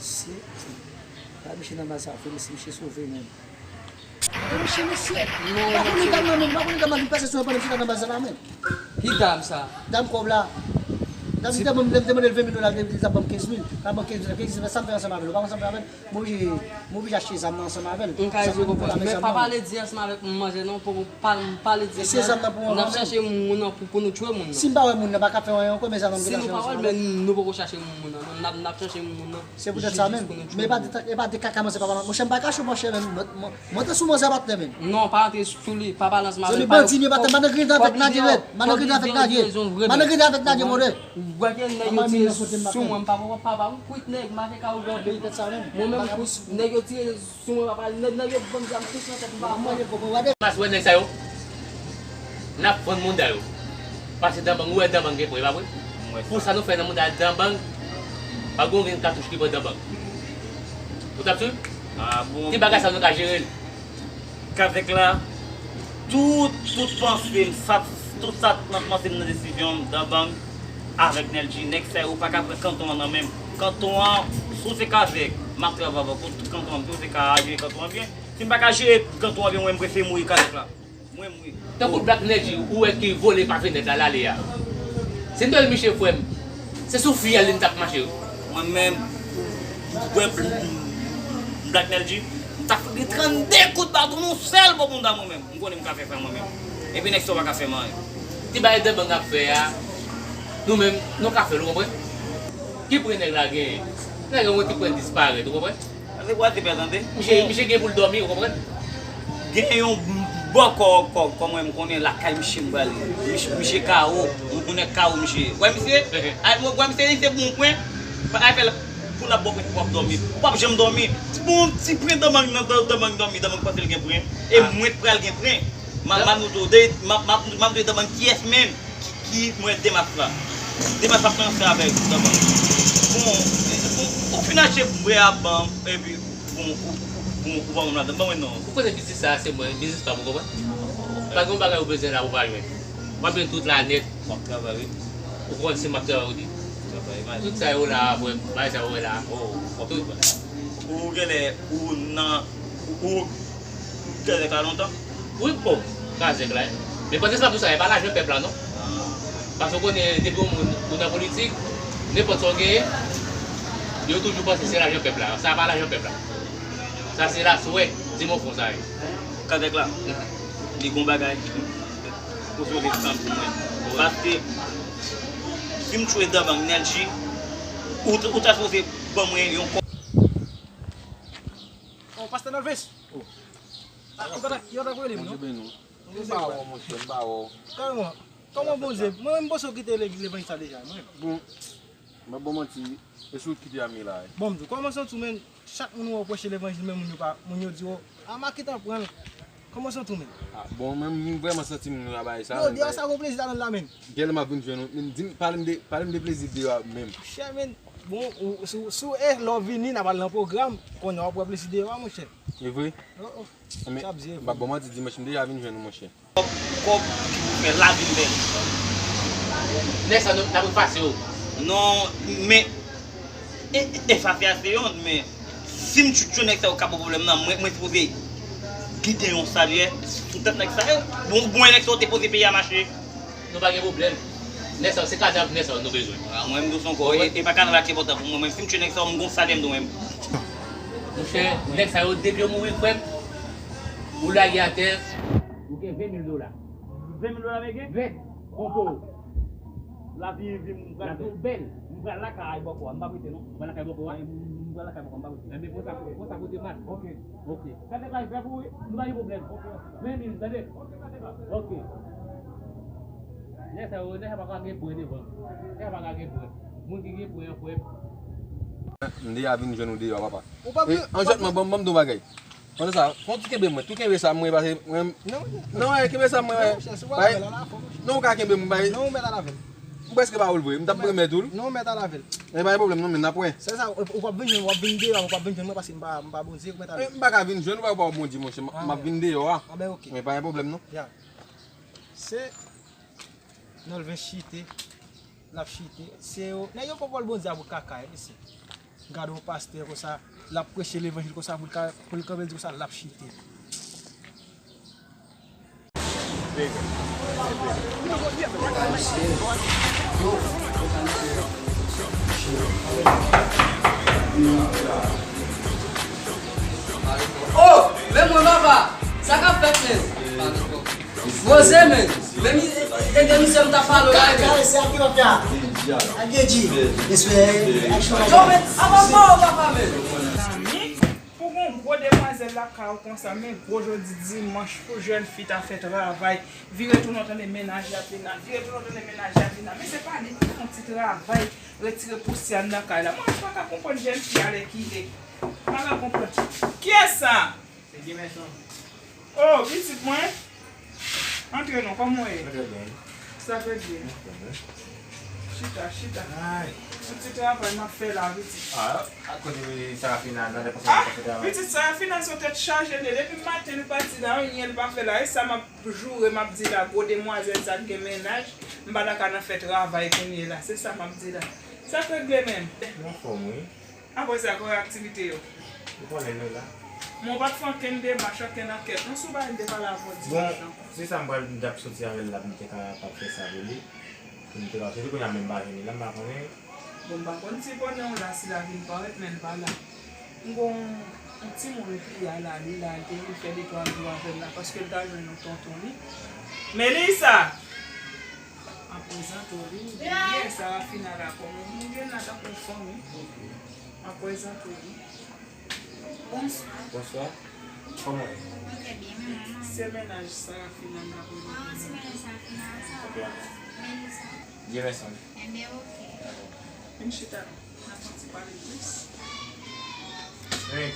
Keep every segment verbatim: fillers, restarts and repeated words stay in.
Mesye, pa misye nan baz sa, fè mesye, misye sove menm. Mesye, mesye, pa konnen dam nan menm, pa konnen dam nan vin pase sou mwen pandan m chita nan baz la menm. Ki dam sa? Dam kòb la. Dam nan te ban m, lè m te mande l ven mil dola, li t ap ban m kenz mil. L ap ban m kenz mil, kenz mil, sa m fè ansanm avè l? Ou pa wè sa m fè avè l? M oblije, m oblije achte zam nan ansanm avè l. M ka di w konprann, men pa pale di ansanm avèk manzè non, poko pa, m pale di ansanm avèk, n ap chache moun nan pou, pou nou tchwe moun nan. Si m pa wè moun nan, pa ka fè anyen ankò, men zam nan m gentan fè ansanm avè l. Si nou pa wè l, men nou poko chache moun nan non, n ap, n ap chache moun nan. Se poutèt sa menm. Men e pa de, e pa de kaka manzè papa, monchè, m pa kache w, monchè, men mwen, mwen, mwen te sou manzè patnè menm. Non, pa antre sou li, pa pale ansanm avè l. Zami, bandi m ye patnè, m pa nan griyen avèk Nadye, rèd. M pa nan griyen avèk Nadye. M pa nan griyen avèk Nadye, monchè. Ou wè ke nèg yo tire sou mwen, m pa papa, papa, m kwit nèg, mache ka ouvè. Mwen menm, nèg yo tire sou mwen, papa, nèg, nèg yo ban m zam tous nan tèt, m pa pran. Mas wè nèg sa yo. N ap vann mouda yo. Pase Danbang, ou wè Danbang gen pwen, e pa vre? Pou sa nou fè nan mouda Danbang, pa gen yon grenn katouch ki pran Danbang. Ou t ap swiv? Ah, bon. Ti bagay sa nou ka jere l. Kazèk la, tout, tout panse m, sa, tout sa nan panse m nan desizyon m, Danbang avèk Nèlji, nèg sa yo pa ka pran kanton an nan men m. Kanton an, si w se Kazèk, m ap travay avè w pou tout kanton an, si w se ka jere kanton an byen. Si m pa ka jere kanton an byen, mwen, m prefere mouri Kazèk la. Mwen, mwen. Tankou Black Nèlji, ou wè ki vole pa fenèt la, l ale a. Si m te wè misye, frè m, se sou fyèl li m t ap mache. Mwen menm, wè Black Nèlji, m t ap fout li trannde kout baton nan yon sèl bò bounda mwen menm. M konnen m ka fè sa mwen menm. Epi nèg sa yo pa ka fè m anyen. Ti bagay Danbang ap fè a, nou menm, nou ka fè l, ou konprann? Ki pwen nèg la genyen? Nèg la gen yon ti pwen disparèt, ou konprann? Pase bwa te pè tande. Misye, misye gen pou l dòmi, ou konprann? Gen yon bò kò, kò, kò mwen m konnen lakay misye m prale. Misye, misye kawo, yon nèg kawo misye. Wè misye, ay, wè misye, li se bon pwen. Ay fè l pou l ap bon pwen pou w ap dòmi. Ou p ap janm dòmi. Bon, ti pwen Danbang nan, Danbang dòmi, Danbang panse l gen pwen. E mwen t pral gen pwen. M ap, m ap montre w, m ap, m ap, m ap montre Danbang kiyès menm. Ki, ki mwen Demas la. Demas ap nan ansanm avèk Danbang. Bon, bon, ou fin achte bwè a ban m, epi, bon, ou, ou, bon, ou ban mwen ladan. Ban mwen non. Ou konnen biznis sa, se mwen, biznis pa m, ou konprann? Pa gen yon bagay ou bezwen la, ou pa jwenn. W ap jwenn tout la nèt. W ap travay, wi. Ou konn si m ap travay, ou di. Travay, imajine. Tout sa yo la, frè m, bagay sa yo la. Oh, w ap travay. Ou genlè, ou nan, ou, ou Kazèk la lontan? Wi, bon, Kazèk la. Men panse se pa pou sa, e pa lajan pèp la, non. Paske w konnen, depi yon moun, ou nan politik, nenpòt sa w genyen, yo toujou panse se lajan pèp la. Sa pa lajan pèp la. Sa se laswè, di m yon fon sa ye. Kazèk la, li gon bagay. Ou sipoze tann pou mwen. Paske, si m tchwe Danbang Nèlji, ou, ou ta sipoze ban mwen yon kò. Oh, Pastè Nalvens! Oh. Ah, ou pa ta, yo ta voye li, non? Bondye beni w. M pa wè w, monchè, m pa wè w. Kòman? Kòman Bondye? Mwen menm m panse w kite levanjil sa deja, mwen. Bon, m ap ba w manti, e sou w kite a m ye la, wi. Bon, m di w, kòman santi w, menn? Chak moun ou wè w preche levanjil, men moun yo pa, moun yo di w, a, Makita pran l. Kòman santi w, menn? Ah, bon, mwen menm, m vrèman santi m nan bagay sa, menn. Yo, deyò sa gon plezi ladan l la, menn. Gèlè m ap vin jwenn ou. Menn, di m, pale m de, pale m de plezi deyò a menm. Monchè, menn, bon, ou, si w, si w, e, lè w vini, n a pral nan pwogram, kounye a w ap wè plezi deyò a, monchè. E vre? Oh, oh. Men, m p ap ba w manti, dimanch m deja vin jwenn ou, monchè. Kòb, kòb ki pou fè lavi m bèl. Nèg sa, nou, n ap efase yo. Non, men, e, e, efase a se yonn, men si m tchwe nèg sa yo ka ba w pwoblèm nan, mwen, mwen sipoze kite yon salyè sou tèt nèg sa yo. Bon, bon, nèg sa yo te poze peyi a mache. Nou pa gen pwoblèm. Nèg sa yo, se kadavre nèg sa yo nou bezwen. Ah, mwen, m di w se yon kò, e, e pa kadavre la ki enpòtan pou mwen. Mwen, si m tchwe nèg sa yo, m gon salyè m dwe menm. Monchè, nèg sa yo, depi yo mouri, frè m, ou lage atè, ou gen ven mil dola. Ven mil dola m gen? Nèt, konpo. Lavi, vi, m pral bèl. M pral lakay bòkò a, m p ap rete non. Ou pral lakay bòkò a? M pral lakay bòkò a, m p ap rete. Enben, pran sa, pran sa kote mal. Ok. Ok. Sa nèg la, li fè pou ou, wi. Nou pa gen pwoblèm. Ok. Ven vin, tande? Ok, sa nèg la. Ok. Nèg sa yo, nèg sa pa ka gen pwen devan. Nèg sa pa ka gen pwen. Moun ki gen pwen an, frè m. M deja vin jwenn ou deyò, papa. Ou pa vin. E, anjòtman, ban m, ban m di w yon bagay. Pandan sa, fè yon ti kenbe mwen. Tou kenbe sa mwen, pase mwen. Non, non, kenbe sa mwen. Non, monchè, si w pa lave l, ala fò, monchè. Non, ou ka kenbe mwen, bay. Non, ou mèt al lave l. M prèske pa wè l vre. M t ap renmen tou l. Non, ou mèt al lave l. E pa gen pwoblèm non, men n ap wè. Se sa, ou, ou p ap vin jwenn, w ap vin deyò, ou p ap vin jwenn mwen, paske m pa, m pa Bondye, ou mèt al lave l. E, m pa ka vin jwenn ou, pa, pa Bondye, monchè. M, m ap vin deyò a. Ah, ben, ok. Men pa gen pwoblèm non. Ya. Se Nolven chite, l ap chite. Se yo, nèg yo pran pawòl Bondye a pou kaka, wi, mesye. Gade yon pastè konsa, l ap preche levanjil konsa, pou l ka, pou l kanpe di konsa, l ap chite. Oh, men mwen papa, sa k ap fèt menm? Poze men, men mi, e de misye m ta pale la men. Karese ak yo fè a. Ak G G. Respè, aksyon. Yo men, apa pa w papa men. Zanmi, pou gon gwo demwazèl lakay ou konsa, men gwo jodi dimanch pou jèn fi ta fè travay. Vire tounen w tande mennaj la vin la, vire tounen w tande mennaj la vin la. Men se pa li ki fè yon ti travay, retire pousyè anndan kay la. Mwen pa ka konprann jèn fi a lè ki ye. Pa ka konprann. Kiyès sa? Se Jameson. Oh, pitit mwen. Antre non, kòman w ye? Mwen trè byen. Sa fè byen. Mwen trè byen. Chita, chita. Ay. Yon ti travay m ap fè la, pitit. Ah, a kote Sarafina nan depanse nan fè travay. Pitit Sarafina se yon tèt chaje, li. Depi maten li pati la, anyen li pa fè la. E sa m ap joure, m ap di la, gwo demwazèl sa k gen mennaj, m pa ta ka nan fè travay kounye la. Se sa m ap di la. Sa k regle menm? Mwen anfòm, wi. Apre sa, kòman aktivite yo? Ou konnen nou la. Men w pa t fè okenn demach, okenn ankèt non sou bagay m te pale avè w dimanch lan? Bon, se sa m pral, m t ap soti avè l la, pou m te kapab fè sa pou li. Pou m te kapab, se kounye a menm m pa jwenn li la, m pa konnen. Bon, m pa konn si pandan w la, si l a vin parèt, men l pa la. M gon yon timoun ki la, la, li la, li te vin fè de twa jou avè m la, paske l t al jwenn yon tonton li. Melissa! Mwen prezante w, wi. Byen, Sarafina la, kòman w ye? Mwen byen la, tankou yon fanmi. Mwen prezante w, wi. Bonswa. Bonswa. Kòman w ye? Mwen trè byen, men manman. Se mennaj Sarafina m ta prezante. Ah, se mennaj Sarafina, sa va? Melissa. Jameson. Enben, oke. Vin chita, n ap fè yon ti pale plis. Men,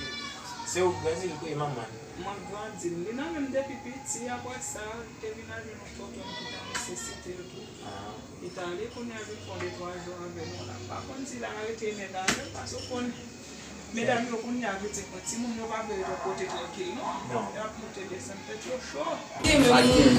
se ou k grandi l, ou ye manman l? Mwen grandi l. Li nan men m depi piti, apre sa, li te vin al jwenn yon tonton ki ta nesesite l tou. Ah. Li t ale, kounye a vin fè yon de twa jou avè nou la. M pa konn si l arete nèg avè l, paske w konn, medam yo kounye a vle di mwen, timoun yo pa vle ret yon kote trankil, non. Non. Y ap monte desann, tèt yo cho. Wi, men,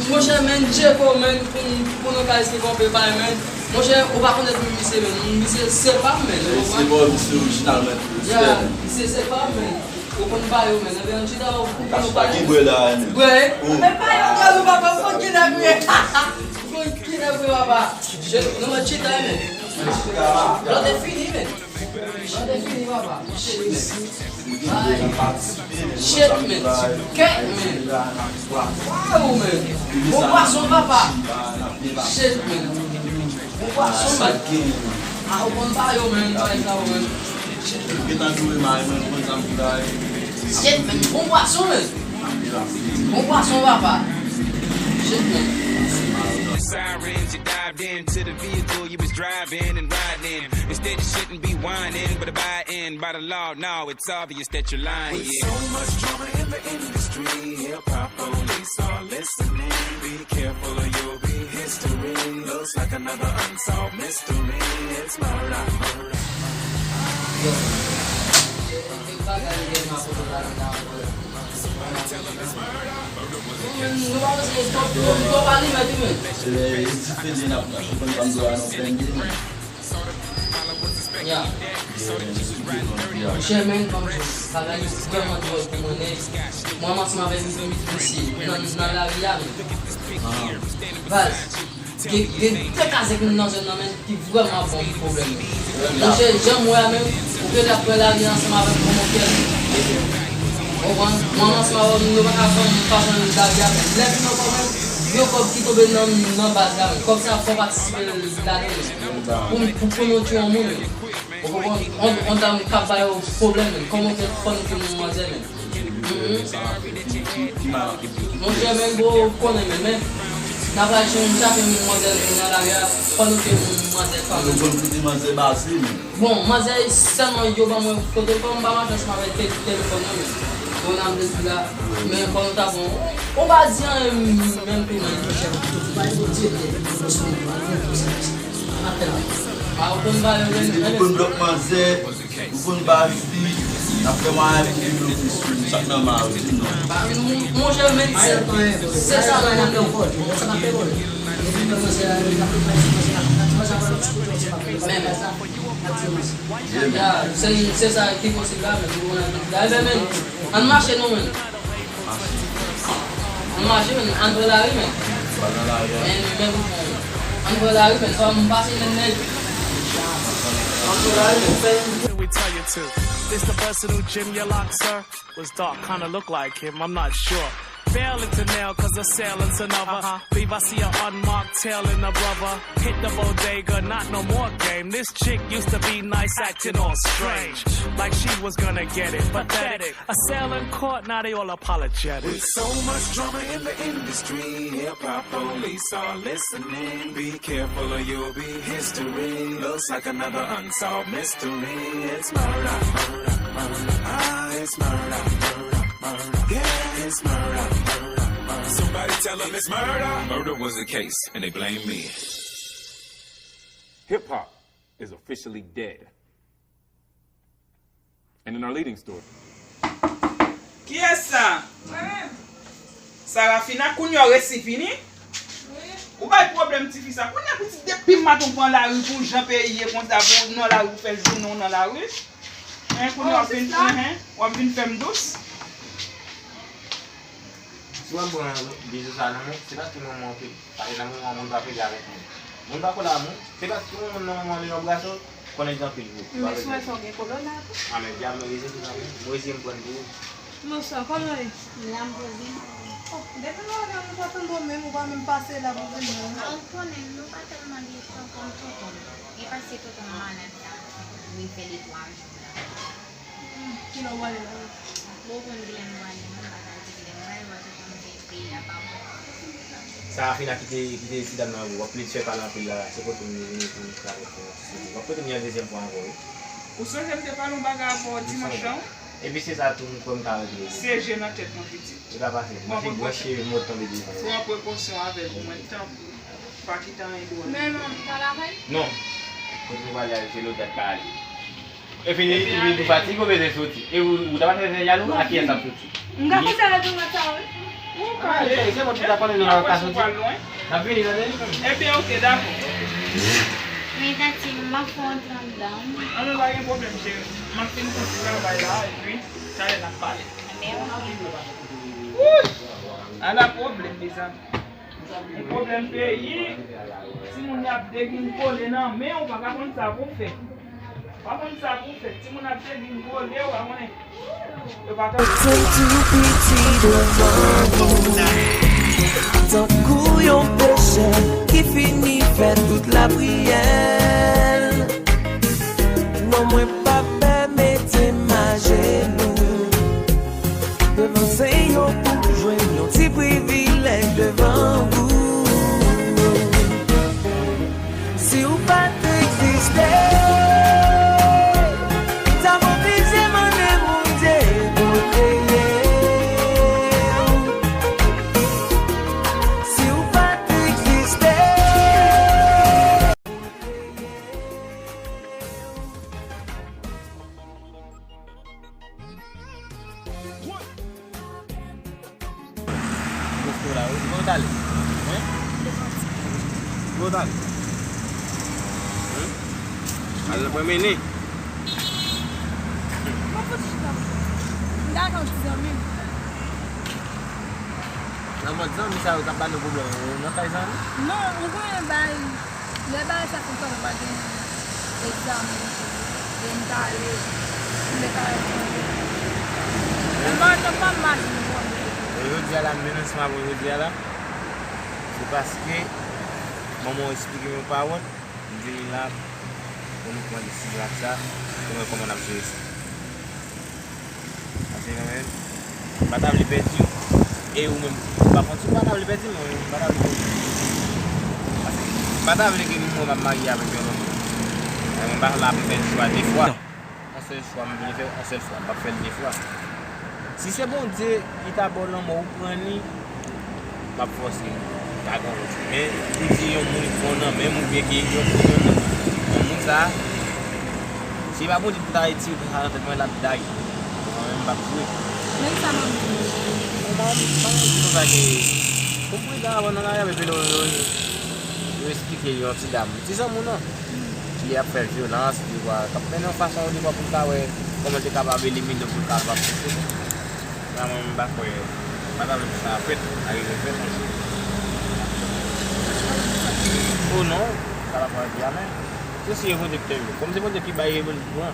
monchè, men, Djeko, men, pou, pou nou ka esplike yon pe bagay, men. Monchè, ou pa konèt misye, men. Misye se pa m, men. Ou konprann? Se bon, misye orijinal, men. Ya, misye se pa m, men. Ou konn pa yo, men. Anben, ann chita, ou konn pa yo. Bwè, men pa yo, gade, papa, ou konn ki nèg ou ye. Ou konn ki nèg ou ye, papa. Je, nou mèt chita, men. Lòt e fini, men. Lòt e fini, papa. Shit, men. Ay. Shit, men. Kèt, men. Waw, men. Bon pwason, papa. Shit, men. Bon pwason, men. Ah, ou konn pa yo, men. Pa yo, men. Shit, men. Shit, men. Bon pwason, men. Bon pwason, papa. Shit, men. Sirens, you dived into the vehicle you was driving and riding in. Instead, you shouldn't be whining, but abiding by the law. No, it's obvious that you're lying. With so much drama in the industry, hip hop police are listening. Be careful or you'll be history. Looks like another unsolved mystery. It's murder, murder. Yo. Nou pa bezwen stop, nou, nou pa limèt, wi, men. Se lè e dife li n ap, n ap konprann pa m dwa non plenn li, men. Ya. Monchè, men, kòm bagay yo vrèman dwòl pou mwen nèt. Mwen ansanm avèk misye nan, nan lari a, men. Baz, gen, gen de kazèk nan zòn nan, men, ki vrèman ban m pwoblèm. Monchè, jan m wè a menm, ou gen dwa pran lari ansanm avèk pwomotè. Ou konprann? Mwen ansanm avèk nou, nou pa ka fè, pa fè lari a menm. Lè vin ankò menm, gen yon kòb ki tonbe nan, nan baz la menm. Kòb sa fò patisipe ladan menm. Pou, pou, pou nou tiye yon moun menm. Ou konprann? On, on dam k ap ba yo pwoblèm menm. Kòman fè fò nou tiye yon manzè menm? Sa va fè ki, ki, ki mal ap fè. Monchè, men, bro, ou konnen, men, men, n ap al jwenn chak yon manzè nan lari a, pandan ke manzè pa. Nou konn kote manzè baze, men. Bon, manzè sèlman yo ban mwen foto, kòm m pa mache ansanm avèk te-, telefòn nan, men. Bon, n ap di la, men kòm nou ta bon, ou pa di anyen, menm tou, men. Monchè, tout bay Bondye, men, nou sou nou, nou sou nou. Apèl la. A, ou konn ba yo, men, men. Ou konn blòk manzè. Ou konn ba fi, n ap fè mwayen pou devlope sou sa k nan ma yo, di m non. Monchè, men se, se sa nou menm. Men, men. Ya, se, se sa ki posib la, men, pou moun ap di, dayè, men, ann mache non, men. Ann mache, men, ann pran lari, men. Men, men, ann pran lari, men, fò m pase, men, nèg. Ann pran lari, men, fè. Let me tell you too. This the person who gym you lock, sir? Was dark, kinda look like him, I'm not sure. Failing to nail, cause the sailing's another. Leave, I see an unmarked tail in the brother. Hit the bodega, not no more game. This chick used to be nice, acting all strange. Like she was gonna get it, pathetic. A sailing court, now they all apologetic. With so much drama in the industry, hip hop police are listening. Be careful or you'll be history. Looks like another unsolved mystery. It's murder, murder, murder. Ah, it's murder, murder, murder. Yeah, it's murder, murder, murder. Somebody tell 'em it's murder. Murder was the case, and they blame me. Hip hop is officially dead. And in our leading story. Kiyès sa? Mwen menm. Sarafina, kounye a w resi vini? Wi. Ou bay pwoblèm tifi sa. Kounye a pitit depi maten w pran lari pou jan peyi ye konsa pou w nan lari ou fè jounen w nan lari. Hein, kounye a w ap vin, hein, w ap vin fè m dous. Si w ap pran bizou sa nan men, se paske manman w pede. Paske nan moman moun pa pede avèk moun. Moun pa kole a moun. Se paske moun nan moman li anbrase w, konnen gen anpil gwo. Men si w wè sa w gen kolona tou. A men dyab mwen reze tou nan men. Mwen reze m pran gwo. Bonswa, kòman w ye? M la m poze m. Oh, depi nou wè nou pa tande w menm, ou pa menm pase la pou vin wè nou. A, ou konnen nou pa tèlman gen tan kòm tonton m. Li pase tonton m malad la, li fè de twa jou la. Kilè w prale la? Bon, ou konn kilè m prale, non, m pa ka di kilè m prale, paske kòm se peyi a pa bon. Sarafina, kite, kite ti dam nan, w ap plede fè pale anpil la, se kote m vini pou m travay pou yon ti sezi. W ap kote m yon dezyèm fwa ankò, wi. Ou sonje m te pale yon bagay avè w dimanch lan, wi? Epi se sa tou, m kwè m ka regle. Se je nan tèt mwen, pitit. Li pa pase. Mwen se branche mò tonbe devan. Pran prekosyon avè l pou mwen, tanpri. Pa kite anyen dwòl. Men manmi pa lakay? Non. Kote nou prale a, se lòt dat pa ale. Epi, epi tou fatige, ou bezwen soti. E ou, ou ta pa fè jalou, a kiyès ap soti? M ka konsa la tou nan sa, wi. Ou ka ale. Se mwen ki ta konnen nou ka soti. N ap vini, tande? Ebyen, oke, dakò. Men tanti, m ap fè yon ti anndan. An, men pa gen pwoblèm, cheri. M ap fin fè ti travay la, epi talè n ap pale. Wouch! Ala pwoblèm, mezanmi. Yon pwoblèm peyi, timoun y ap degringole nan men w, ou pa ka konn sa pou w fè. Ou pa konn sa pou w fè. Timoun ap degringole, ou pa konnen. Yo pa ka. Santi w piti devan ou, tankou yon pechè ki fini fè tout lapriyè l. Non, mwen pa pè mete m ajenou devan Senyè pou jwenn yon ti privilèj devan ou. Si w pa t egziste, m t ap oblije mande Bondye pou l kreye w. Si w pa t egziste, Kote w la, wi. Kote w t ale? Hein? Kote w t ale? Hein? Al nan pwomene. Mwen fout chita. M t al nan ti zanmi m. Nan mòd zanmi sa yo k ap ba nou pwoblèm, nan kay zanmi? Non, ou konnen bay Lè bagay sa fin fèt, ou pa gen egzamen, e m t ale, m te ka reponn. Men m pa wè tan pa m mache pou m. E jodi a la, m vin ansanm avè w jodi a la, se paske manman w esplike m yon pawòl, m vini la pou nou pran desizyon ak sa, pou nou wè kòman n ap jere sa. Paske mwen menm, m pa ta vle pèdi w. E ou menm, m pa konn si w pa ta vle pèdi m, mwen menm, m pa ta vle pèdi w. Paske m pa ta vle ke mwen m ap marye avèk yon nonm. Mwen pa la pou fè l chwa de fwa. Yon sèl chwa m vle fè, yon sèl fwa, m p ap fè l de fwa. Si se Bondye ki ta ba w lanmò, ou pran li, m ap fòse, pa gen lòt. Men, pou di yon moun pran nan men m oubyen ke yon, yon, yon moun sa, si pa Bondye ki ta retire sa nan tèt mwen, l ap day. Mwen menm, m p ap jwe. Men sa manmi di. Bon, manman, manman di konsa ke, konprann sa, avan nan lari a, epi yo, yo, yo esplike yon ti dam, ti zanmi w nan. Ti Y ap fè vyolans, li va, k ap mennen yon fason ou li va pou l ka wè kòman l te kapab elimine w, pou l kapab pouse w. Sa mwen, m pa kwè, m pa ta vle pou sa fèt, arive fèt yon jou. O non, sa pa pral di amèn. Se si e Bondye ki te vle. Kòm se Bondye ki bay revolisyon an,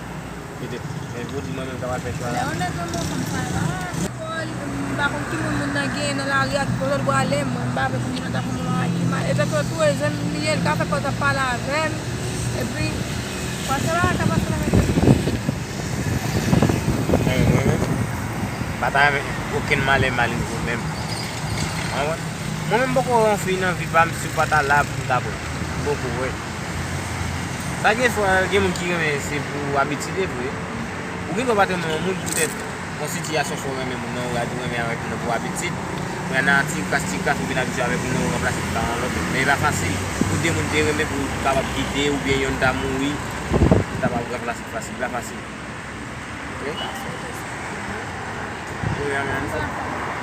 petèt. Men jodi mwen menm ta pral fè chwa. Lè yon nèg renmen yon fanm sa la, lekòl, m pa konn ki moun moun nan genyen nan lari a, ki kote l prale, mwen m pa vle pou moun nan ta fè m yon bagay ki mal. E tankou tou, e jèn li ye, l ka fè kòl t ap pale avè m, epi, pase la, ka pase la, men. Men mwen menm, m pa ta renmen okenn malè malin pou mwen menm. Ou konprann? Mwen menm, m poko wè yon fi nan vi pa m, si w pa ta la pou m ta pran. M poko wè. Sa gen fwa, gen moun ki renmen se pou abitid e vre. Ou gen dwa pa t renmen yon moun poutèt yon sitiyasyon fè w renmen moun nan, ou di w renmen avèk moun nan pou abitid. Men nan ti kras, ti kras, ou vin abitye avèk moun nan, ou ranplase l pa yon lòt moun. Men e pa fasil pou de moun te renmen pou kapab kite, oubyen yonn ta mouri, pou kapab ranplase l fasil. E pa fasil. Ok? Wi, amèn.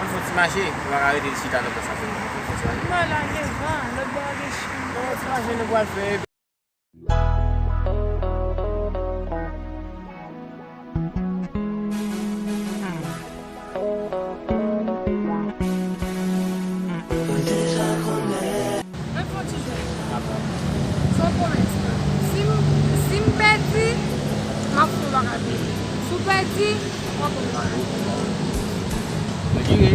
Ann fè ti mache, nou pa ka rete chita nan plas la sèlman. Ann fè ti mache. Mwen la gen van, lòt bò a gen chen. Ann fè ti mache nou pral fè. Mwen fè yon ti jwèt. Se yon pwomès. Si m, si m pèdi, m ap fè yon bagay pou ou. Si w pèdi, w ap fè yon bagay pou ou. Mwen jire.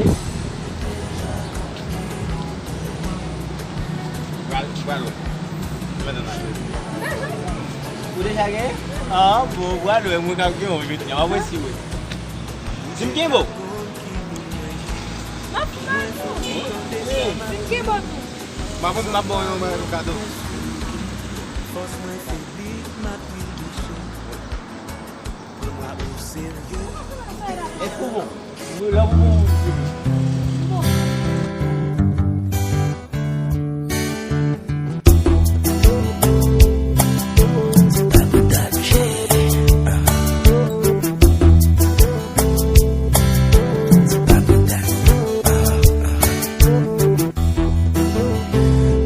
Pral, pral wè. Mwen nan la. Ou deja gen? Ah, bon, pral wè, mwen k ap gen yon jodi a. W ap wè si wi. Si m gen bon. M ap fè pou ou. Si m gen bon tou. M ap, m ap ba w yon bagay, yon kado. Èske w bon? Lè w bon.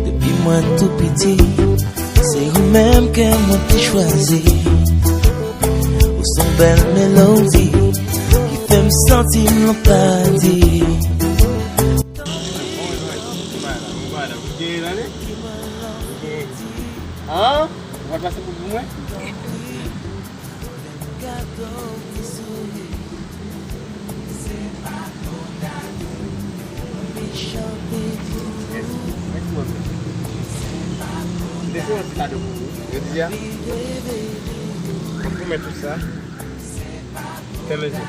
Depi mwen tou piti, se ou menm ke mwen te chwazi. Ou se yon bèl melodi ki fè m santi m nan paradi. An? Ou pa pase pou mwen? Mèsi, mèsi, mèsi. M te fè yon ti kado pou ou. Jodi a, m ap pwomèt ou sa. Fèmen je.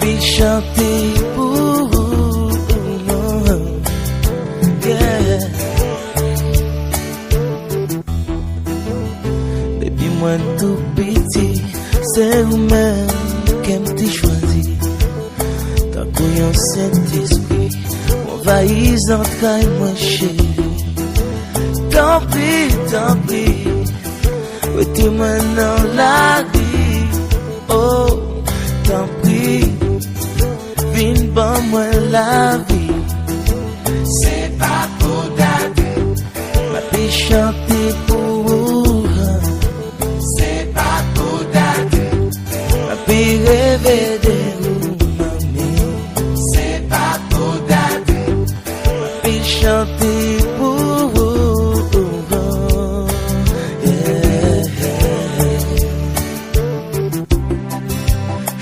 Li chante pou ou, non. Yeah. Depi mwen tou piti, se ou menm ke m te chwazi. Tankou yon Sentespri, w anvayi zantray mwen, cheri. Tanpri, tanpri, rete mwen nan lari. Oh, tanpri, vin ban mwen lavi. Se pa pou date, m ape chante pou ou. Se pa pou date, m ape reve de ou, manmi. Se pa pou date, m ape chante pou ou. Yeah.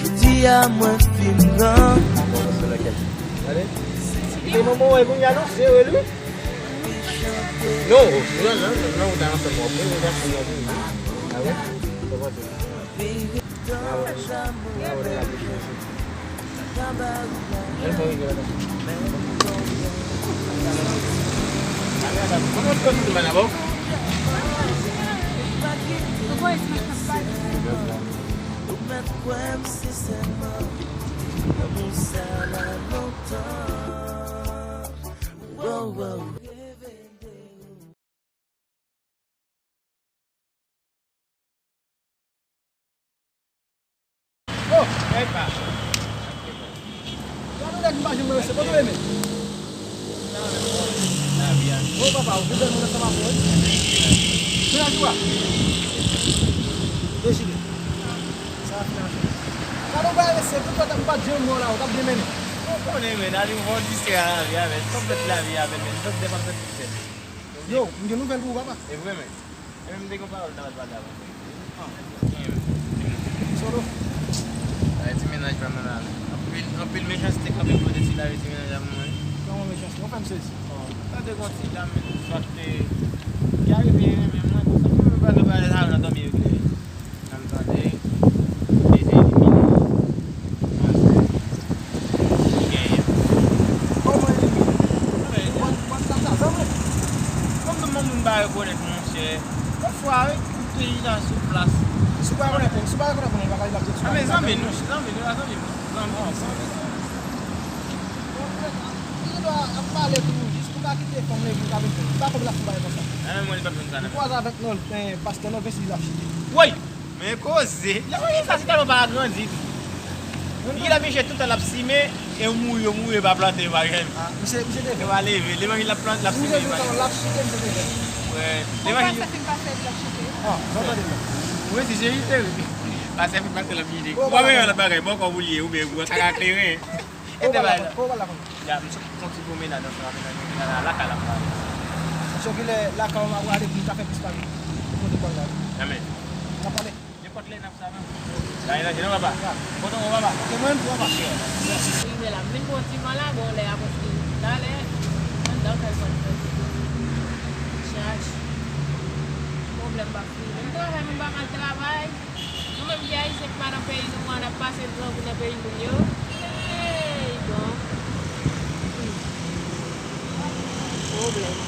Jodi a mwen fin gran. Gade. E manman wè kounye a non, se rèl wi. Non, non, non, non, non, ou ta ansanm wè. Mwen, mwen, gason mwen, wi. A wi? Sa panse? A wi. A wi, la bouche, mèsi. Mwen, mwen, mwen, mwen. Kòman ou te konn tout mal la, bon? Ou mèt kwè m sensèman, lanmou sa la lontan. Wow, wow. Oh, epa. Gade yon nèg m pa janm wè, se kote w ye menm? Oh, papa, ou vin bèl moun ansanm avè w, wi. Mennaj ou a? Dechire. Sa a fini afè. Gade yon bagay mesye, tout tan m pa t janm wè w la, ou t ap byen mennen. Ou konnen, men, ale, ou fè w distrè a lavi a, men. Sa w fè lavi a, men, men. Sa w fè, m ap fè distrè. Yo, m gen nouvèl pou ou, papa. E vre, men. E men, m te gen yon pawòl m ta pral pale avè w. Solo. Ay, ti mennaj pa m nan la. Anpil, anpil mechanste kanpe kote ti lari ti mennaj la pou mwen. Kòman mechanste? Ou fè m sezi. Tande gon ti dam, men, sòt, eh, ki arive renmen mwen, konsa, mwen pa gen bagay sa yo nan dòmi eklere. Nan m tande, li te elimine manzè. Ou genyen. Kòman elimine? Mwen, mwen, sa, sa, zanmi. Kòm tout moun pa rekonèt, monchè. Yon fwa, wi, tout peyi la sou plas. Si w pa rekonèt, si w pa rekonèt, mwen, bagay la, tout. Ah, men zanmi nou, zanmi nou, zanmi nou. Zanmi nou. Li gen dwa ap pale pou ou, jis pou ka kite fanm li, pou ka vin fè. Li pa konn l ap fè bagay konsa. Ah, men mwen, li p ap fè m sa, non. Li kwaze avèk non, eh, pastè non, vin si l ap chite. Woy! Men koze! Lè w wè sa, se tèlman pa grandi tou. Li la misye tout tan l ap simen, e ou mouri, ou mouri, pa plante, pa renmen. Ah, misye, misye te vè. Yo pa leve, levanjil l ap plante, l ap simen, li pa leve. L ap chite, misye te vè. Wè, levanjil. Pastè fin pase, l ap chite. Ah, nou tande l la. Wi, si se jite, wi. Pastè fin pase, l ap chite. Ou pa wè yon lòt bagay, bò kò pou l ye, oubyen ou kaka kleren. Kote w pral la, kote w pral la, kote? Ya, m sot fè yon ti pwomenad ansanm avèk yon ti nana lakay la m prale. Sou kilè lakay w ap prale pou m ka fè plis pale? Kote w pral la? Amèn. N ap pale. Nenpòt lè n ap sa, non? Sa aranje, non, papa? Ya. Kontan, papa? Ok, mwen menm tou, papa. Mèsi. Rive la, m vin pran ti van la, bon, lè a pèske talè, anndan kay pa t fè. Chaj. Pwoblèm pa fini. M travay, m pa mal travay. Nou menm ki ayisyen ki pa nan peyi nou an, n ap pase grangou nan peyi moun yo. Ey, bon. Hmm. Pwoblèm.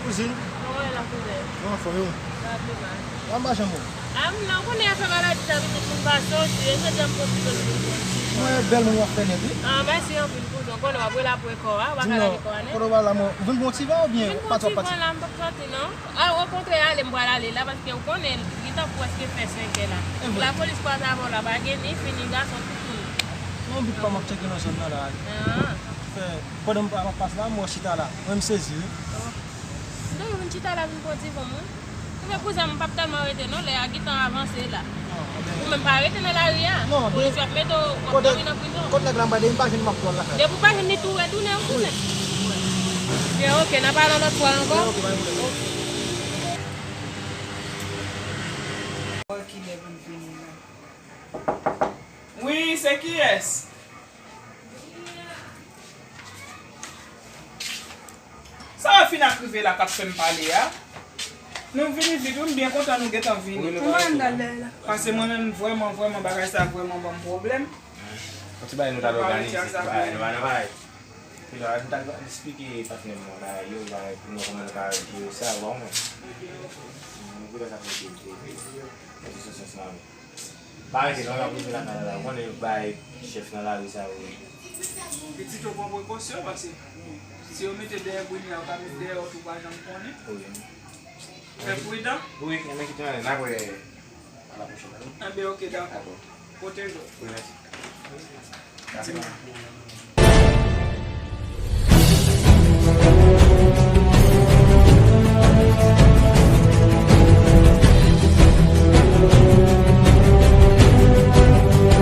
Kouzin. Kòman w ye la, kouzen? Kòman fòm yo? Sa pi mal. Anba janm ou? A, m la, ou konnen afè maladi sa, pitit moun pa soti, e jodi a m pwofite l pou m pran ti van. Mwen, bèl moun w ap fè nèt, wi. A, mèsi anpil, kouzen. Ou konnen w ap rele apre kò a, ou pa ka lage kò a nèt. Kote w pral la, mwen, ou vin pran ti van oubyen ou pa twò pati? M vin pran ti van la, m p ap soti, non. A, okontrè, ale m pral ale la, paske ou konnen, li gentan prèske fè senkè la. E vre. Lapolis kwaze avè w la, pa gen ni fi, ni gason, tout moun. Non, bit pa m ap tcheke nan zòn nan la. A. Fè, pandan m ap pase la, m wè w chita la. Mwen, m sezi, wi. Oh. M te vin chita la vin pran ti van mwen. Ou fè kouzen m p ap tèlman rete non, lè a gentan avanse la. Ou menm pa rete nan lari a. Non, polis yo ap mete w, w ap dòmi nan prizon. Kot nèg la m pa de, m pa jwenn m ap pran lakay. Depi w pa jwenn li tou retounen wi kouzen. Byen, ok, n ap pale yon lòt fwa ankò. Ok, pa gen pwoblèm. Ok. Wi, se kiyès? Sa w fin ap rive la k ap fè m pale a? Nou vini vit wi, m byen kontan nou gentan vini. Kòman n dal dèyè la? Paske mwen menm vrèman, vrèman bagay sa vrèman ban m pwoblèm. Yon ti bagay nou t al òganize, nou pa nan bagay. Epi la, nou t al esplike patnè m nan bagay yo, bagay pou nou kòman nou ka jere sa, ou pa konprann? Nou vle sa pou nou jere. Mwen se sou sans la wi. Pa rete non, y ap rive lakay la, ou konnen yo bay chèf nan lari sa yo. Pitit yo pran prekosyon, paske si yo mete dèyè Brini a, yo ka met dèyè w tou, ou pa janm konnen. Wi. Fè pridan. Wi, men kite mwen, n ap wè a la pwochèn. Enben, ok, dakò. Dakò. Pwoteje w. Wi, mèsi. Dakò.